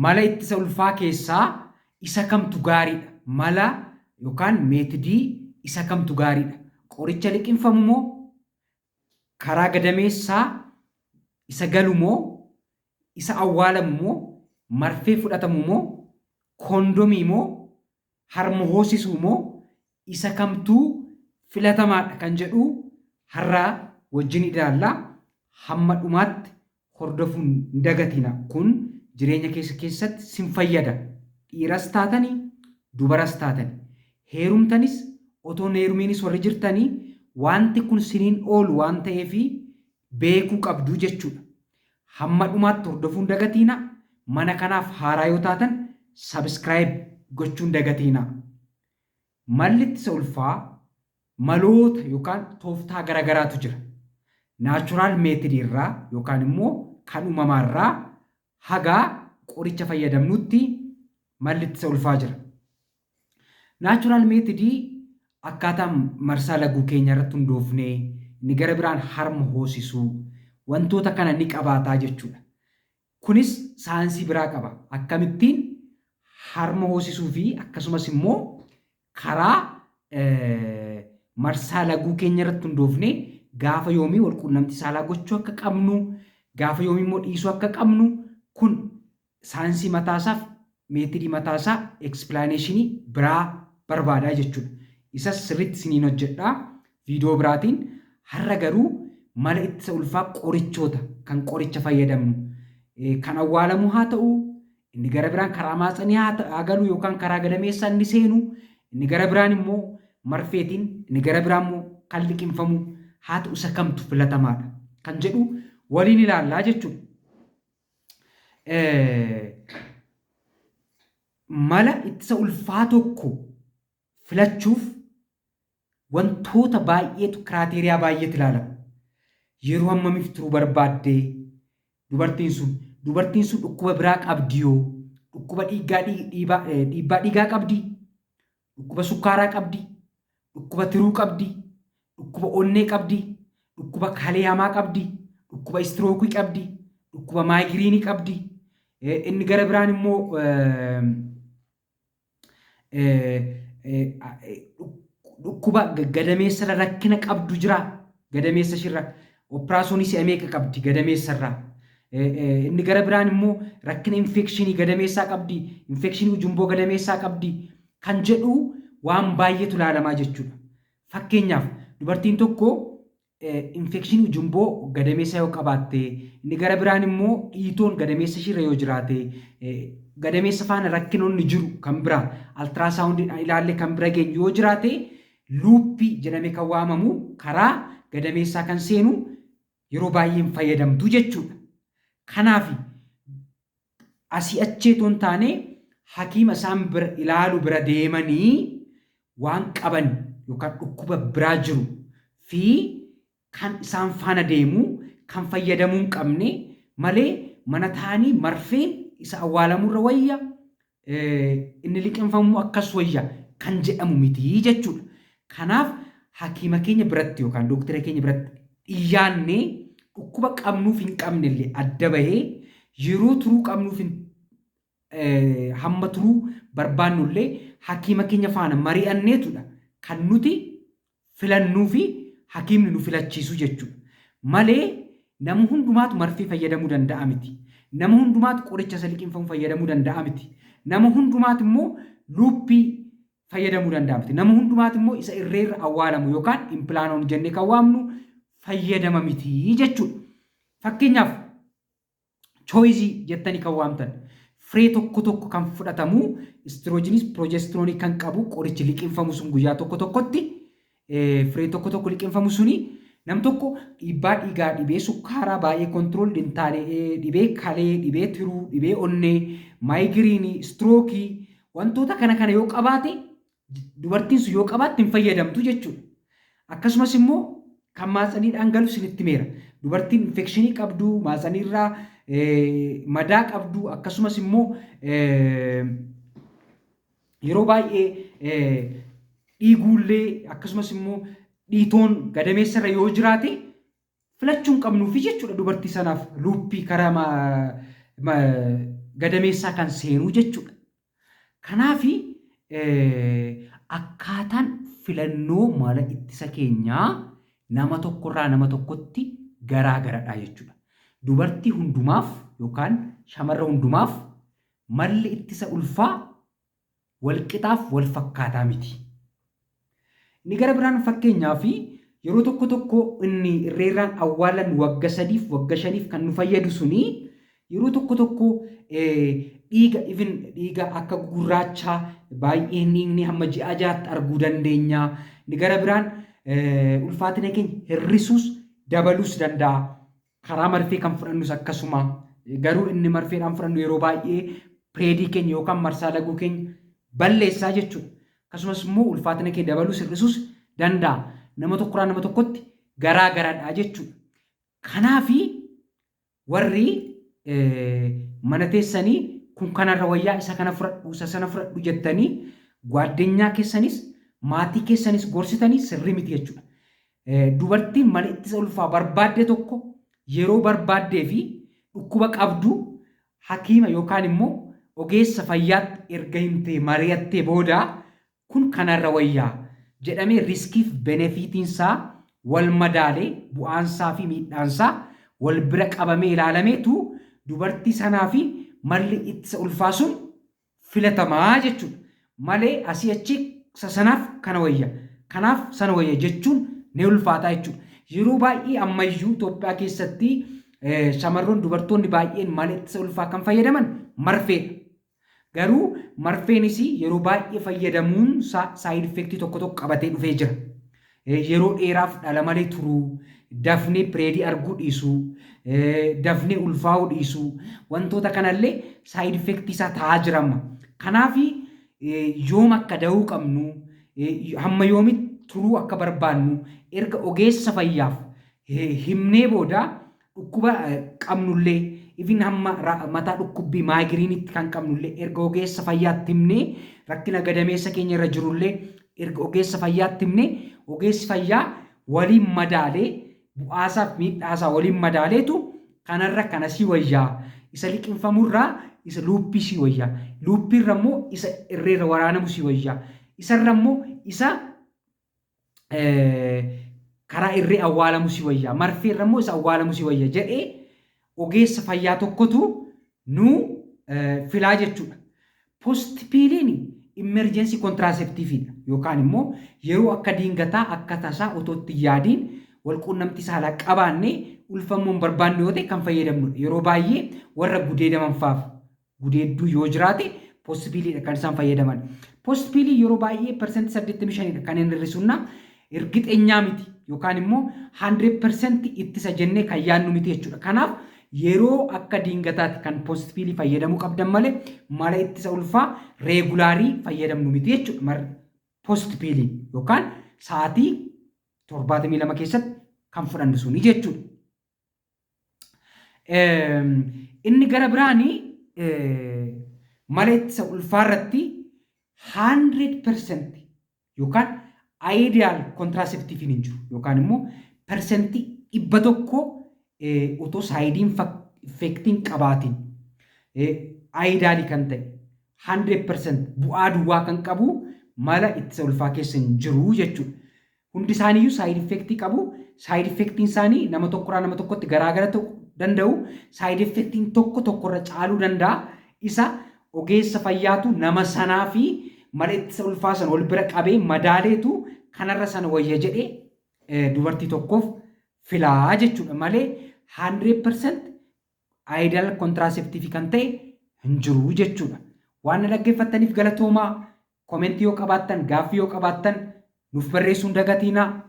Mala ittisa ulfaa keessaa isa kamtu gaariidha? Mala yookaan method isa kamtu gaariidha? Qoricha liqimfamu moo, karaa gadameessaa isa galu moo, isa awwaalamu moo, marfee fudhatamu moo, koondomii moo, harma hoosisuu moo, isa kamtuu filatamaadha kan jedhu har'aa wajjin ilaalla. Hamma dhumaatti hordofuun hin dagatina. Kun jireenya keessa keessatti sin fayyada. Dhiiras taatanii, dubaras taatanii, heerumtanis otoo hin heerumiinis warri jirtanii, wanti kun siniin oolu waan ta'eef beekuu qabdu jechuudha. Hamma dhumaatti hordofuun dagatiina. Mana kanaaf haaraa yoo taatan subscribe gochuun dagatiina. Malli ittisa ulfaa maloota yookaan tooftaa garaagaraatu jira. Natural method irraa yookaan immoo kan uumamaa irraa hagaa qoricha fayyadamnutti malli ittisa ulfaa jira. Natural method akkaataa marsaa laguu keenya irratti hundoofnee, inni gara biraan harma hoosisuu, wantoota kana ni qabaataa jechuudha. Kunis saayinsii biraa qaba. Akkamittiin harma hoosisuu fi akkasumas immoo karaa marsaa laguu keenya irratti hundoofnee gaafa yoomii wal quunnamtii saalaa gochuu akka qabnu, gaafa yoomii immoo dhiisuu akka qabnu, kun saayinsii mataasaaf method mataasaa, explanation biraa barbaadaa jechuudha. Isas sirriitti isiniin hojjedhaa viidiyoo biraatiin. Har'a garuu mala ittisa ulfaa qorichoota, kan qoricha fayyadamnu, kan awwaalamu haa ta'u, inni gara biraan karaa maatsanii haa galu yookaan karaa gadameessaa inni seenu, inni gara biraan immoo marfeetiin, inni gara biraan immoo kan liqimfamu haa ta'u, isa kamtu filatamaadha kan jedhu waliin ilaallaa jechuudha. Mala ittisa ulfaa tokko filachuuf wantoota baay'eetu, criteria baay'eetu ilaalama. Yeroo hammamiif turuu barbaaddee dubartiin sun? Dubartiin sun dhukkuba biraa qabdi yoo, dhukkuba dhiigaa, dhiibbaa dhiigaa qabdi, dhukkuba sukkaaraa qabdi, dhukkuba tiruu qabdi, dhukkuba onnee qabdi, dhukkuba kalee hamaa qabdi, dhukkuba stroke qabdi, dhukkuba migraine qabdi, inni gara biraan immoo dhukkuba gadameessarra rakkina qabdu jira. Gadameessa ishirra operaasyoonii si'a meeqa qabdi gadameessarraa? Inni gara biraan immoo rakkina infection gadameessaa qabdi, infection ujumboo gadameessaa qabdi kan jedhu waan baay'eetu ilaalamaa jechuudha. Fakkeenyaaf, dubartiin tokko infection ujumboo gadameessaa yoo qabaatte, inni gara biraan immoo dhiitoon gadameessa ishiirra yoo jiraate, gadameessa faana rakkinoonni jiru kan biraa ultrasoundiidhaan ilaalle kan bira geenyu yoo jiraate, loop jedhamee kan waamamu karaa gadameessaa kan seenu yeroo baay'ee hin fayyadamtu jechuudha. Kanaaf asii achii otoo hin taane hakiima isaan bira ilaalu bira deemanii waan qaban yookaan dhukkuba biraa jiru fi kan isaan faana deemu kan fayyadamuu hin qabne malee, mana taa'anii marfeen isa awwaalamurra wayya, inni liqimfamu akkas wayya kan jedhamu miti jechuudha. Kanaaf hakiima keenya biratti yookaan dooktara keenya biratti dhiyyaannee dhukkuba qabnuuf hin qabne illee adda bahee, yeroo turuu qabnuuf hin hamma turuu barbaannu illee hakiima keenya faana mari'anneetudha kan nuti filannuu fi hakiimni nu filachiisu jechuudha. Malee nama hundumaatu marfee fayyadamuu danda'a miti. Nama hundumaatu qoricha isa liqimfamu fayyadamuu danda'a miti. Nama hundumaatu immoo loop fayyadamuu danda'a miti. Nama hundumaatu immoo isa irreerra awwaalamu yookaan Implanon jennee kan waamnu fayyadama miti jechuudha. Fakkeenyaaf, choice jettanii kan waamtan firee tokko tokko kan fudhatamu, estrogenis progesterone kan qabu qorichi liqimfamu sun, guyyaa tokko tokkotti firee tokko tokko liqimfamu suni, nam tokko dhiibbaa dhiigaa, dhibee sukkaaraa baay'ee control hin taane, dhibee kalee, dhibee tiruu, dhibee onnee, migraine, stroke, wantoota kana kana yoo qabaate, dubartiin sun yoo qabaatte hin fayyadamtu jechuudha. Akkasumas immoo kan maatsaniidhaan galu isinitti meera. Dubartiin infection qabdu, maatsaniirraa madaa qabdu, akkasumas immoo yeroo baay'ee dhiiguullee, akkasumas immoo dhiitoon gadameessarra yoo jiraate, filachuu hin qabnuufi jechuudha dubartii sanaaf loop karaa Gadameessaa kan seenuu jechuudha. Kanaafi akkaataan filannoo mala ittisa keenyaa nama tokkorraa nama tokkotti garaa garadha jechuudha. Dubartii hundumaaf yookaan shamarra hundumaaf malli ittisa ulfaa walqixaaf wal fakkaataa miti. Inni gara biraan, fakkeenyaaf, yeroo tokko tokko inni irreerraan awwaalan wagga 3f, wagga 5f kan nu fayyadu suni yeroo tokko tokko dhiiga, even dhiiga akka gurraachaa baay'ee dhiigni hamma ji'a 6tti arguu dandeenya. Inni gara biraan ulfaatina keenya hir'isuus dabaluus danda'a. Karaa marfee kan fudhannus akkasuma. Garuu inni marfeedhaan fudhannu yeroo baay'ee periodii keenya yookaan marsaa laguu keenya balleessaa jechuudha. Akkasumas immoo ulfaatina keenya dabaluus hir'isuus danda'a. Nama tokkorraa nama tokkotti garaa garadha jechuudha. Kanaafi warri mana teessanii kun kanarra wayyaa, isa kana fudhadhu, isa sana fudhadhu jettanii gwaaddenyaa keessanis maatii keessanis gorsitanii sirrii miti jechuudha. Dubartiin mala ittisa ulfaa barbaadde tokko yeroo barbaaddee fi dhukkuba qabdu hakiima yookaan immoo ogeessa fayyaatti erga himtee mari'attee booda, kun kanarra wayyaa jedhamee riskiif benefitiinsaa wal madaalee, bu'aansaa fi miidhaansaa wal bira qabamee ilaalameetu dubartii sanaa fi malli ittisa ulfaa sun filatamaa jechuudha. Malee asii achi sanaaf kana wayya, kanaaf sana wayya jechuun ni ulfaataa jechuudha. Yeroo baay'ee ammayyuu Itoophiyaa keessatti shamarroon, dubartoonni baay'een mala ittisa ulfaa kan fayyadaman marfeedha. Garuu marfeenis yeroo baay'ee fayyadamuun side effectii tokko tokko qabatee dhufee jira. Yeroo dheeraaf dhala malee turuu, dafnee periodii arguu dhiisuu, dafnee ulfaa'uu dhiisuu, wantoota kanallee side effectii isaa ta'aa jira amma. Kanaaf yoom akka da'uu qabnu, hamma yoomitti turuu akka barbaannu erga ogeessa fayyaaf himnee booda, dhukkuba qabnullee, even hamma mataa dhukkubbii migraineitti kan qabnullee erga ogeessa fayyaatti himnee, rakkina gadameessa keenya irra jirullee erga ogeessa fayyaatti himnee, ogeessi fayyaa waliin madaalee, bu'aasaaf miidhaasaa waliin madaaleetu kanarra kana sii wayyaa, isa liqinfamurraa isa loopii sii wayyaa, loopiirra immoo isa irreerra waraanamu sii wayyaa, isarra immoo isa karaa irree awwaalamu si wayyaa, marfeerra immoo isa awwaalamu si wayya jedhee ogeessa fayyaa tokkotu nu filaa jechuudha. Postpilliin emergency contraceptiveiidha yookaan immoo yeroo akka diingataa, akka tasaa, otoo itti yaadiin walquunnamtii saalaa qabaannee ulfamuu hin barbaanne yoo ta'e kan fayyadamnudha. Yeroo baay'ee warra gudeedaman faaf, gudeedduu yoo jiraate, postpilliidha kan isaan fayyadaman. Postpillii yeroo baay'ee 85% kan inni hir'isunnaa ergixeenyaa miti yookaan immoo 100% ittisa jennee kan yaadnu miti jechuudha. Kanaaf yeroo akka diingataatti kan postpillii fayyadamuu qabdan malee mala ittisa ulfaa regularii fayyadamnu miti jechuudha. Postpilliin yookaan sa'aatii 72 keessatti kan fudhannu suni jechuudha. Inni gara biraanii mala ittisa ulfaa irratti 100% yookaan ideal contraceptiveiin hin jiru yookaan immoo 100% otoo side effectiin qabaatiin idealii kan ta'e, 100% bu'aa duwwaa kan qabu mala ittisa ulfaa keessa hin jiru jechuudha. Hundi isaaniiyyuu side effectii qabu. Side effectiin isaanii nama tokkorraa nama tokkotti garaagara ta'uu danda'u. Side effectiin tokko tokkorra caaluu danda'a. Isa ogeessa fayyaatu nama sanaa fi mala ittisa ulfaa sana wal bira qabee madaaleetu kanarra sana wayya jedhee dubartii tokkoof filaa jechuudha malee 100% ideal contraceptiveii kan ta'e hin jiru jechuudha. Waan na dhaggeeffattaniif galatoomaa. Commentii yoo qabaattan, gaaffii yoo qabaattan nuuf barreessuu hin dagatiinaa.